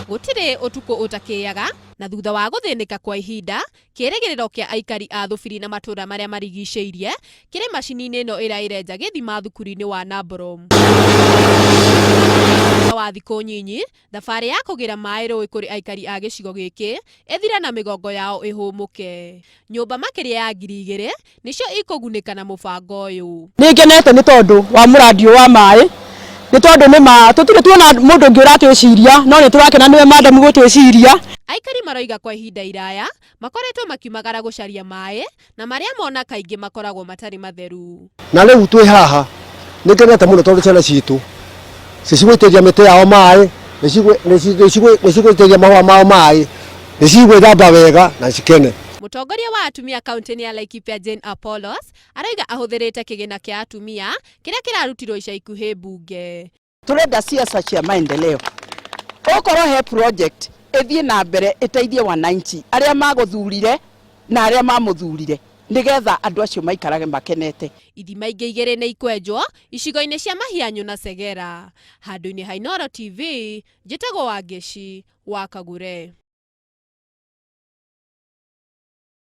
Gũtirĩ ũtukũ ũtakĩaga, na thutha wa gũthĩnĩka kwa ihinda, kĩrĩgĩrĩro kĩa aikari a Thubiri na matũra marĩa marigicĩirie kĩrĩ macini-inĩ ĩno ĩrĩa ĩrenja gĩthima thukuru-inĩ wa Nabrom. Thutha wa thikũ nyinyi, thabarĩ ya kũgĩra maĩ rũĩ kũrĩ aikari a gĩcigo gĩkĩ ĩthire na mĩgongo yao ĩhũmũke. Nyũmba makĩria ya 2000 nĩcio ikũgunĩka na mũbango ũyũ. Nĩ ngenete nĩ tondũ wa mũrandi ũyũ wa maĩ, nĩ tondũ nĩ ma tũtirĩ tuona mũndũ ũngĩ ũratwĩciria, no nĩ tũrakena nĩwe madam gũtwĩciria. Aikari maroiga kwa ihinda iraya makoretwo makiumagara gũcaria maĩ na marĩa mona kaingĩ makoragwo matarĩ matheru. Na rĩu twĩ haha nĩ ngenete mũno tondũ ciana citũ cicigũitĩrĩria mĩtĩ yao maĩ, nĩ cigũitĩrĩria mahũa mao maĩ, nĩ cigwĩthamba wega na cikene. Mũtongoria wa atumia kaunti-inĩ ya Laikipia Jane Apollos aroiga ahũthĩrĩte kĩgĩna kĩa atumia kĩrĩa kĩrarutirwo ica ikuhĩ mbunge. Turenda siasa cia maendeleo, okorwo he project ĩthiĩ na mbere ĩteithie wananchi arĩa magũthurire na arĩa mamũthurire, nĩgetha andũ acio maikarage makenete. Ithima ingĩ igĩrĩ nĩ ikwenjwo icigo-inĩ cia Mahianyũ na Segera. Handũ-inĩ ha Inooro TV, njĩtagwo Wangeci wa Kagure.